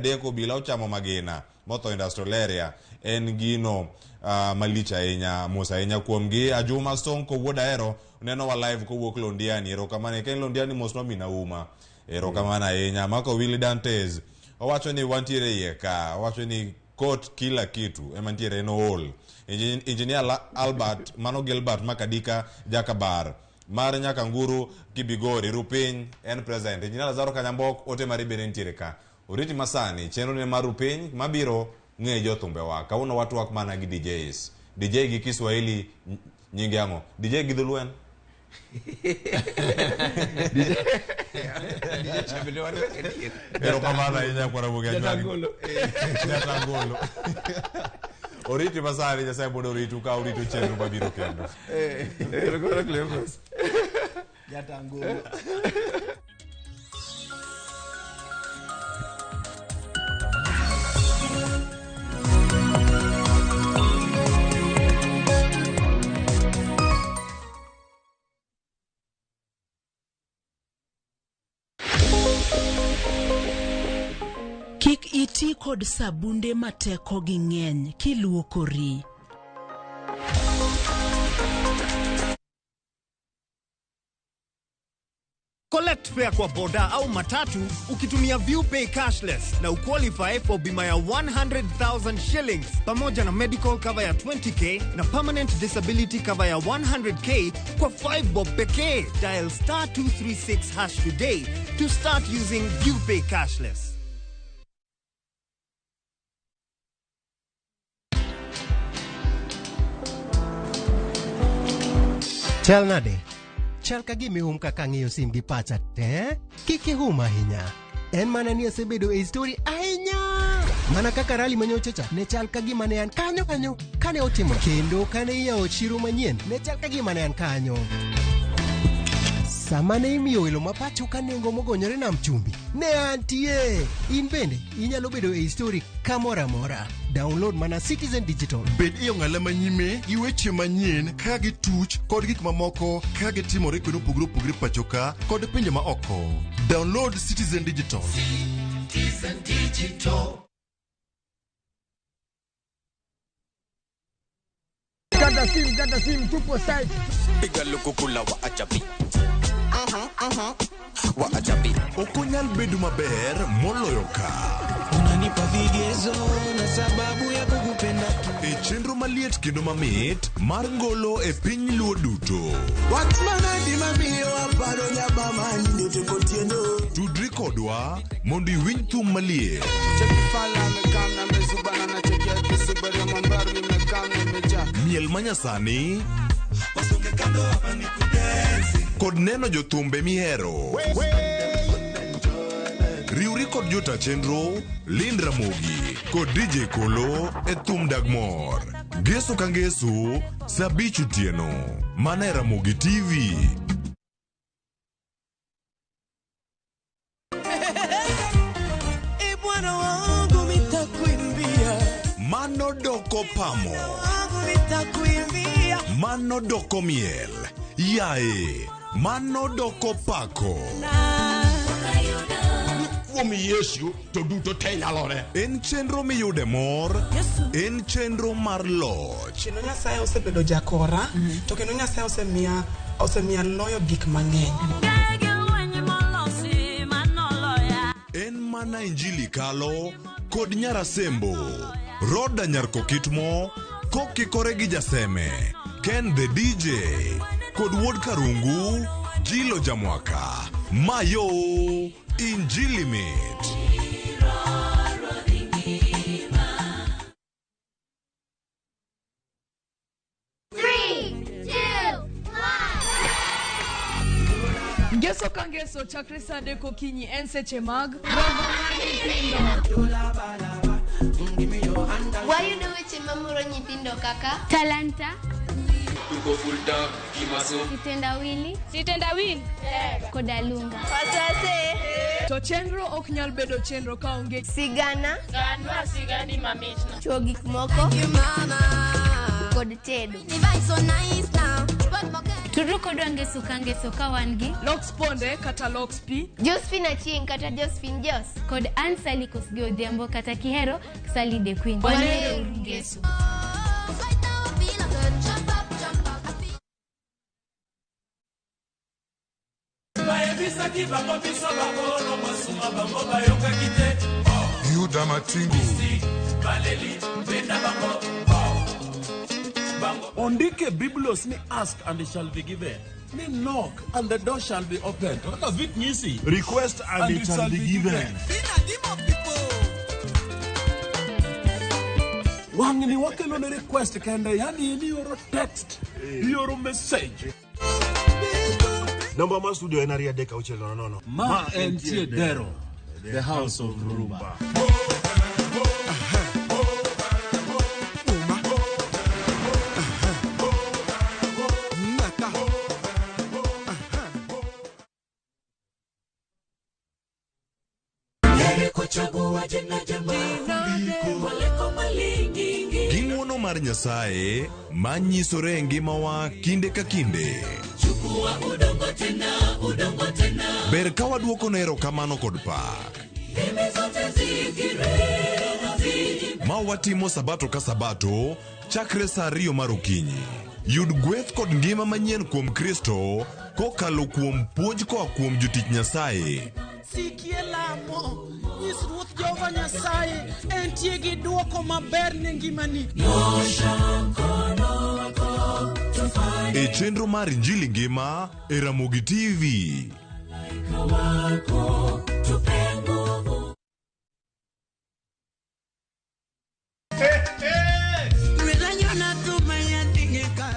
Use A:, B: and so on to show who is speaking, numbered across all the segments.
A: adek obila ochamo magina motho industrial area en gino malich ahinya mos ahinya kuomgi. Ajuma Sonko wuod Ahero neno wa live kowuok Londiani, erokamano. Ken Londiani mosnwa min Auma, erokamano ahinya. Mako Willy Dantes owacho ni wantiere iye ka, owacho ni kot kila kitu ema ntiere en ool. Engineer Albert mano Gilbert Makadika Jakabar mar Nyakanguru Kibigori Rupiny en present. Engineer Lazaro Kanyambok ote mari bende nitiere ka. Oriti masani chenro ne mar Rupiny mabiro ng'e jothumbewa. Kawuono watwak mana gi DJs. DJ gi Kiswahili nyinge ang'o? DJ gi Dholuo en? Erokamano ahinya kwa Ramogi Ajwang'.
B: Jatangolo.
A: Jatangolo. Oriti masani Nyasaye mondo oritu ka urito chenro mabiro kendo.
B: Erokamano Cleophas.
C: Jatangolo.
D: Kik iti kod sabunde ma tekogi ng'eny kiluokori.
E: Collect fare kwa boda au matatu ukitumia ViewPay cashless na uqualify for bima ya 100,000 shillings pamoja na medical cover ya 20k na permanent disability cover ya 100k kwa 5 bob pekee. Dial star 236 hash today to start using ViewPay cashless.
F: Chal nade? Chal ka gima ihum kaka ang'iyo sim gi pacha te. Kik ihum ahinya. En mana ni asebedo e story ahinya. Mana kaka rally manyocha cha ne chal ka gima ne an kanyo kanyo kane otimo kendo kane iyawo chiro manyien ne chal ka gima ne an kanyo. Sama ne imiyo welo ma pacho ka nengo mogonyore nam chumbi, ne antie. In bende inyalo bedo e story kamoro amora. Download mana Citizen Digital.
G: Bed e ong'ala manyime gi weche manyien ka gituch kod gik mamoko ka gitimore kuonde mopogore opogore pacho ka kod pinje ma oko. Download Citizen Digital.
H: Citizen Digital.
I: Kata sim, kata sim, tupo site.
J: Piga lukukula wa ajabi. Wa ajabi.
G: Ok onyal bedo maber moloyo ka.
H: Unanipa vigezo na sababu ya kukupenda.
G: E chenro maliet kendo mamit mar ngolo e piny Luo duto.
H: Wach manadi mamiyo aparo nyabama nyote kotieno.
G: Tudri kodwa mondo iwinj thum maliet. Miel manyasani kod neno jothumbe mihero. Riwri kod jota chenro Lind Ramogi kod DJ Kolo e thum dag mor. Ngeso ka ngeso saa abich otieno mana e Ramogi TV.
H: E Bwana wangu nitakuimbia.
G: Mano doko pamo.
H: Wangu nitakuimbia.
G: Mano doko miel. Yae. Mano doko pako.
K: Kuom Yesu to duto te nyalore.
G: En chenro miyude mor. En chenro mar loch.
L: Kendo Nyasaye osebedo jakora, to kendo Nyasaye osemiya loyo gik mang'eny.
G: En mana Injili kalo kod Nyarasembo. Roda Nyarkokitmo kokikore gi Jaseme. Ken the DJ kod Wuod Karungu, Jilo Jamwaka. Mayo Injili mit.
M: 3, 2, 1.
N: Ngeso ka ngeso chakre saa adek okinyi en seche mag
M: Wayudo weche mamoro nyithindo kaka talanta, kitendawili, kitendawili koda lunga.
N: To chenro ok nyal bedo chenro kaonge
M: sigana,
O: Ganwa sigani mamitno.
M: chuo gik moko. kod tedo.
O: Tudru kodwa ngeso ka ngeso ka wan gi
N: Lox Ponde kata Lox P,
M: Josephine Achieng kata Josephine Jos,
O: kod Ann Sally Kosgei Odhiambo kata Kihero Sally the Queen.
M: Wanere ngeso.
G: Yuda Matingu.
P: Ondike Biblos ni ask and it shall be given. Ni knock and the door shall be opened. Kaka Vic Nyisi.
Q: Request and it shall be given.
P: Wang'ni wakelo ne request kende, yani ni oro text, ioro message.
Q: Namba mar studio en 23600.
P: Ma entie Dero, the house of Rumba.
G: Gi ng'uono mar Nyasaye ma nyisore e ngimawa kinde ka kinde. Ber ka waduoko ne erokamano kod pak. Ma watimo sabato ka sabato chakre saa 2 mar okinyi. Yud gweth kod ngima manyien kuom Kristo kokalo kuom puonj koa kuom jotich Nyasaye.
L: Sikie lamo, nyis Ruoth Jehova Nyasaye entie gi duoko maber ne ngimani.
G: E chenro mar Injili Ngima e Ramogi TV.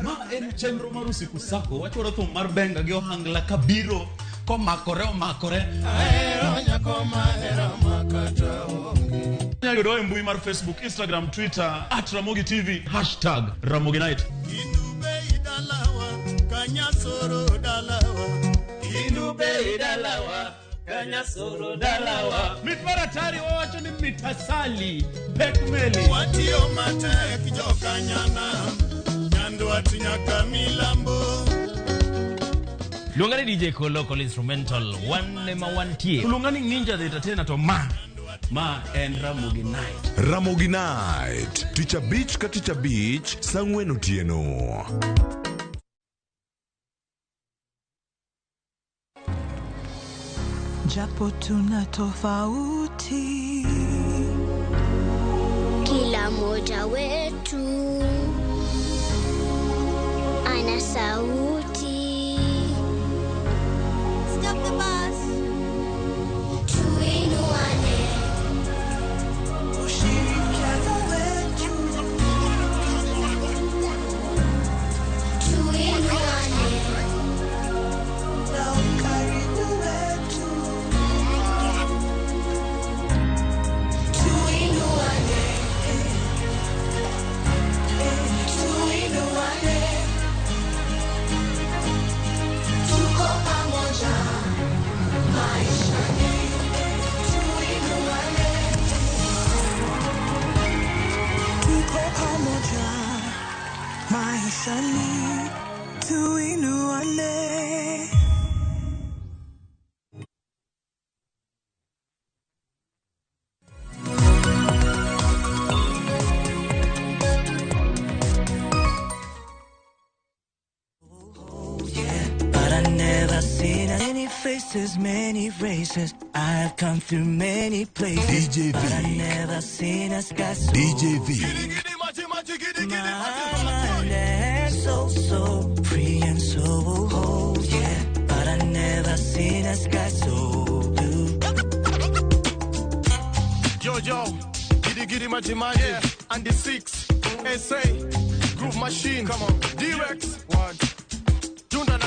P: Ma en chenro mar usiku sako wachwaro thum mar benga gi ohangla kabiro komakore omakore. Inyalo yudowa e mbui mar Facebook, Instagram, Twitter @Ramogi TV, #Ramogi Night. Mit mar atari wawacho ni mitasali pek meli.
R: Watiyo matek jokanyana, Nyandwat nyaka milambo.
S: Luonga ni DJ Kolo Kolo Instrumental, wan ema wantie.
P: Luonga ni Ninja the Entertainer to ma en Ramogi Night.
G: Ramogi Night, tich abich ka tich abich, saa 4 otieno.
T: Japo tuna tofauti,
M: kila mmoja wetu ana sauti. Stop the bus. Tuinuane.
T: Ushirikiano wetu.
M: Tuinuane.
T: Na ukaribu wetu.
M: Tuinuane. Tuinuane. Tuko pamoja maishani. Tuinuane.
T: Tuko pamoja maishani. Tuinuane.
U: But I never seen many faces, many races. I've come through many places,
G: DJ
U: but I
G: Vic.
U: never seen a sky so
G: DJ Vic.
U: My mind and soul so free and so whole, yeah. But I never seen a sky so blue.
V: Yo, yo, giddy giddy maji maji, and the 6, SA, Groove Machine, come on, D-Rex, 1.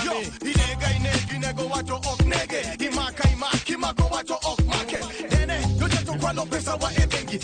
V: Yo, inega inega inego wacho ok nege. Imaka imaki mako wacho ok make. Dene, yote to kwalo pesa wa e bengi.